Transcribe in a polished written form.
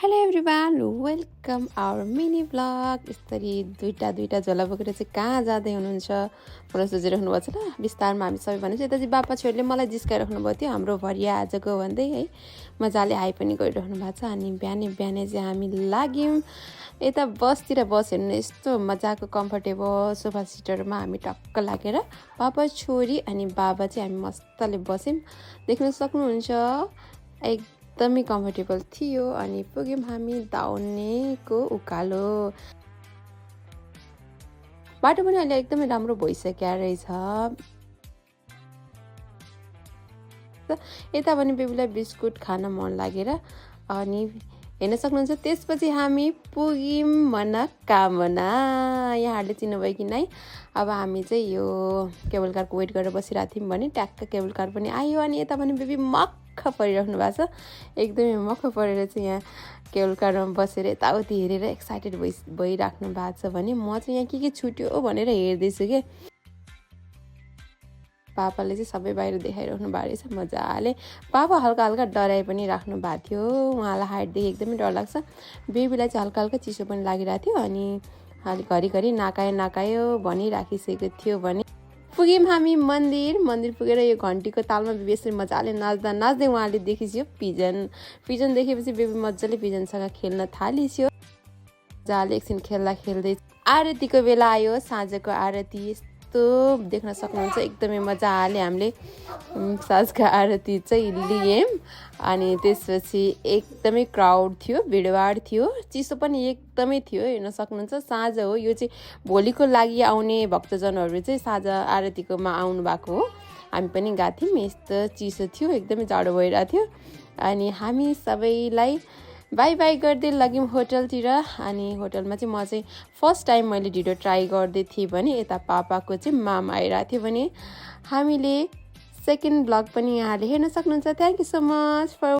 Hello everyone welcome our mini blog. यसरी दुईटा झोला बोकेर चाहिँ कहाँ जाँदै हुनुहुन्छ मलाई सोचिराख्नु भएको छ ल। बिस्तारमा हामी सबै भनेपछि यता चाहिँ बापा छोरीले मलाई जिस्काइराख्नु भएको थियो हाम्रो भरिया आजको भन्दै है। मजाले हाई पनि गरिराख्नु भएको छ। अनि बिहानै चाहिँ हामी लाग्यौँ यता बसतिर बस्यो भने यस्तो मजाको कम्फर्टेबल सोफा सिटरमा हामी टक्क लागेर पापा छोरी अनि बाबा चाहिँ हामी मस्तले बस्यौँ। देख्न सक्नुहुन्छ एकदमै कम्फर्टेबल थियो। अनि पुग्यौँ हामी दाउनेको उकालो। बाटो पनि अहिले एकदमै राम्रो भइसक्यो रहेछ। यता पनि बेबीलाई बिस्कुट खान मन लागेर अनि हेर्न सक्नुहुन्छ। त्यसपछि हामी पुग्यौँ मनोकामना। यहाँहरूले चिन्नुभयो कि नै। अब हामी चाहिँ यो केबल कारको वेट गरेर बसिरहेको थियौँ भने ट्याक्क केबल कार पनि आयो। अनि यता पनि बेबी मक्ख परिराख्नु भएको छ। एकदमै मक्ख परेर चाहिँ यहाँ केबल कारमा बसेर यताउति हेरेर एक्साइटेड भइराख्नु भएको छ भने म चाहिँ यहाँ के छुट्यो भनेर हेर्दैछु के। पापाले चाहिँ सबै बाहिर देखाइराख्नु भएको रहेछ मजाले। पापा हल्का हल्का डराइ पनि राख्नु भएको थियो। उहाँलाई हाइटदेखि एकदमै डर लाग्छ। बेबीलाई चाहिँ हल्का हल्का चिसो पनि लागिरहेको थियो। अनि घरिघरि नाकायो भनिराखिसकेको थियो भने पुग्यौँ हामी मन्दिर पुगेर यो घन्टीको तालमा बेबी यसरी मजाले नाच्दै उहाँले देखिस्यो पिजन देखेपछि बेबी मजाले पिजनसँग खेल्न थालिस्यो। मजाले एकछिन खेल्दै आरतीको बेला आयो। साँझको आरती यस्तो देख्न सक्नुहुन्छ। एकदमै मजाले हामीले साँझको आरती चाहिँ लियौँ। अनि त्यसपछि एकदमै क्राउड थियो, भिडभाड थियो, चिसो पनि एकदमै थियो। हेर्न सक्नुहुन्छ साँझ हो यो चाहिँ भोलिको लागि आउने भक्तजनहरू चाहिँ साँझ आरतीकोमा आउनु भएको हो। हामी पनि गएको थियौँ। यस्तो चिसो थियो, एकदमै जाडो भइरहेको थियो। अनि हामी सबैलाई बाई गर्दै लग्यौँ होटलतिर। अनि होटलमा चाहिँ म चाहिँ फर्स्ट टाइम मैले ढिँडो ट्राई गर्दै थिएँ भने यता पापाको चाहिँ मामा आइरहेको थियो भने हामीले सेकेन्ड ब्लग पनि यहाँले हेर्न सक्नुहुन्छ। Thank you so much for